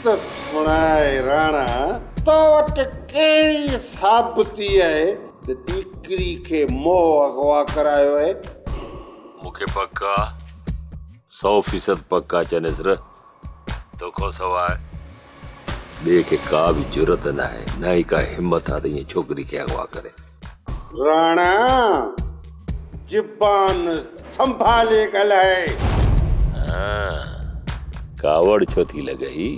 ته سڻاء راڻا، تو وٽ ڪهڙي ثابتي آهي ته ڏيڪري کي مون اغوا ڪرايو آهي؟ مون کي پڪ آ، سئو فيصد پڪ آ چنيسر، توکان سواء ٻئي کي ڪا به جرئت ناهي، نه ئي ڪا همت آ ته ائين ڇوڪري کي اغوا ڪري. راڻا، زبان سنڀالي ڳالهاء. ها، ڪاوڙ ڇو ٿي لڳئي؟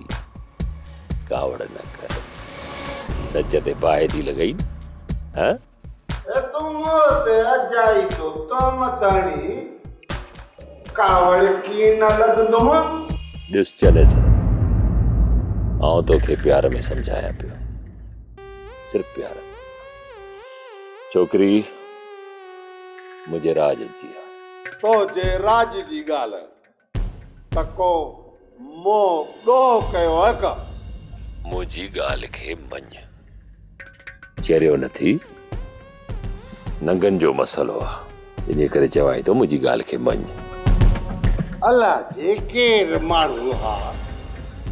ڪاوڙ نه ڪر. سچ تي باهه ٿي لڳئي نه؟ ها؟ اي تون منهن تي اجائي ٿو تهمت هڻين، ڪاوڙ ڪيئن نه لڳندم؟ ڏس چنيسر، آئون توکي پيار ۾ سمجهايان پيو، صرف پيار ۾. ڇوڪري منهنجي راڄ جي آ. تنهنجي راڄ جي ڳالهه ته ڪو مون ڏوهه ڪيو آهي ڪا؟ منهنجي ڳالهه کي مڃ. چريو نه ٿي. ننگن جو مسئلو آ. انهيء ڪري چوانء ٿو منهنجي ڳالهه کي مڃ. الا جي ڪير ماڻهو ها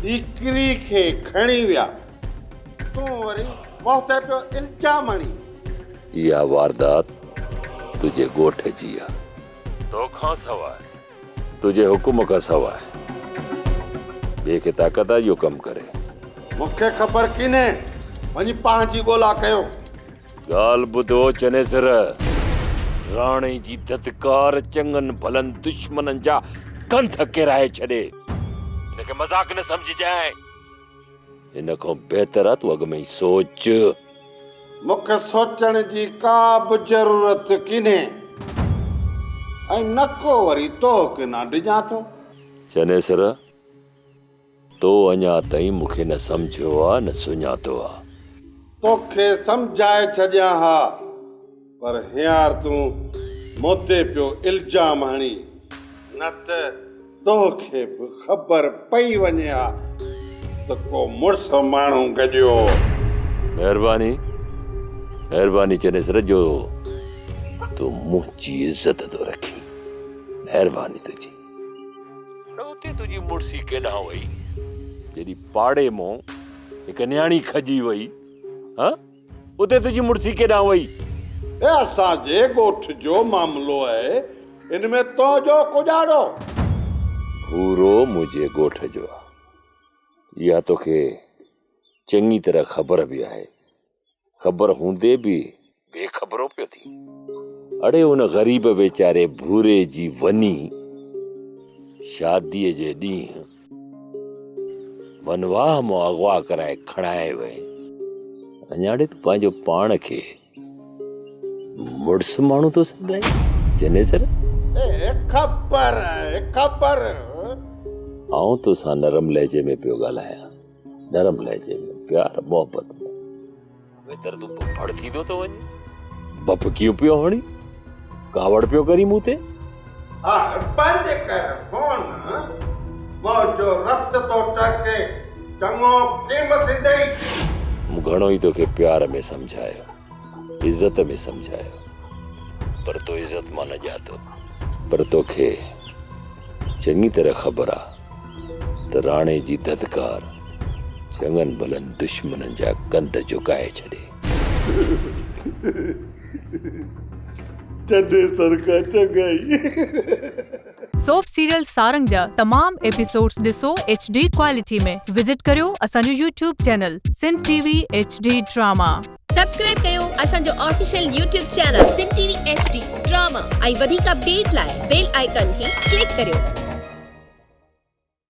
ڏيڪري کي کڻي ويا. تون وري مون تي پيو الزام هڻين. اها واردات تنهنجي ڳوٺ جي آ. توکان سواء، تنهنجي حڪم کان سواء ٻئي کي طاقت آ اهو ڪم ڪري. مون کي خبر ڪينهي، وڃي پنهنجي ڳولا ڪيو. ڳالهه ٻڌو چنيسر، راڻي جي ڌڌڪار چڱن ڀلن دشمنن جا ڪنڌ ڪيرائي ڇڏي. ان کي مذاق نه سمجهجانء. ان کان بهتر آ تون اڳ ۾ ئي سوچ. مون کي سوچڻ جي ڪا به ضرورت ڪينهي ۽ نه ڪو وري تو ڪنا ڊڄان ٿو. چنيسر، تو اڃا تائين مون کي نه سمجهيو آ نه سڃاتو آ. توکي سمجهائي ڇڏيان ها، پر هينئر تون مون تي پيو الزام هڻين، نه ته توکي به خبر پئي وڃي ها ته ڪو مڙس ماڻهو گڏيو. مهرباني، مهرباني چنيسر جو تون منهنجي عزت ٿو رکين، مهرباني تنهنجي. پر اتي تنهنجي مڙسي ڪيڏانهن وئي، جيڏي پاڙي مون هڪ نياڻي کڄي وئي، ها؟ اتي تنهنجي مڙسي ڪيڏانهن وئي؟ هي اسان جي ڳوٺ جو معاملو آهي، ان ۾ تنهنجو ڪڄاڙو؟ ڀورو منهنجي ڳوٺ جو آ، اها توکي چڱي طرح خبر به آهي. خبر هوندي به بي خبرو پيو ٿين. اڙي ان غريب ويچاري ڀوري جي وني شاديء جي ڏينهن ونواهه مان اغوا ڪرائي کڻائي وئي. اڃاڙي تون پنهنجو پاڻ کي مڙس ماڻهو ٿو سڏرائين چنيسر؟ اي خبر اي خبر. آئون توسان نرم لهجي ۾ پيو ڳالهايان. نرم لهجي ۾، پيار محبت ۾. ويتر تون ڀڙ ٿيندو ٿو وڃين، ڀڀڪيون پيو هڻين، ڪاوڙ پيو ڪرين مون تي. هاڻ بند ڪر فون، منهنجو رت ٿو ٽهڪي، چڱو ڪيم ٿيندئي. مون گهڻو ئي توکي پيار ۾ سمجهايو، عزت ۾ سمجهايو، پر تو عزت مان نه ڄاتو. پر توکي چڱي طرح خبر آ ته راڻي جي ڌڌڪار چڱن ڀلن دشمنن جا ڪنڌ جهڪائي ڇڏي. چنيسر کان چڱائي. سوپ سيريل سارنگ جا تمام ايپيسوڊز ڏسو ايڇ ڊي ڪوالٽي ۾ وزٽ ڪريو اسان جو YouTube channel Sindh T V H D drama. Subscribe ڪيو اسان جو official YouTube channel Sindh T V H D drama ۽ وڌيڪ اپڊيٽ لاء بيل آئيڪان کي ڪلڪ ڪريو.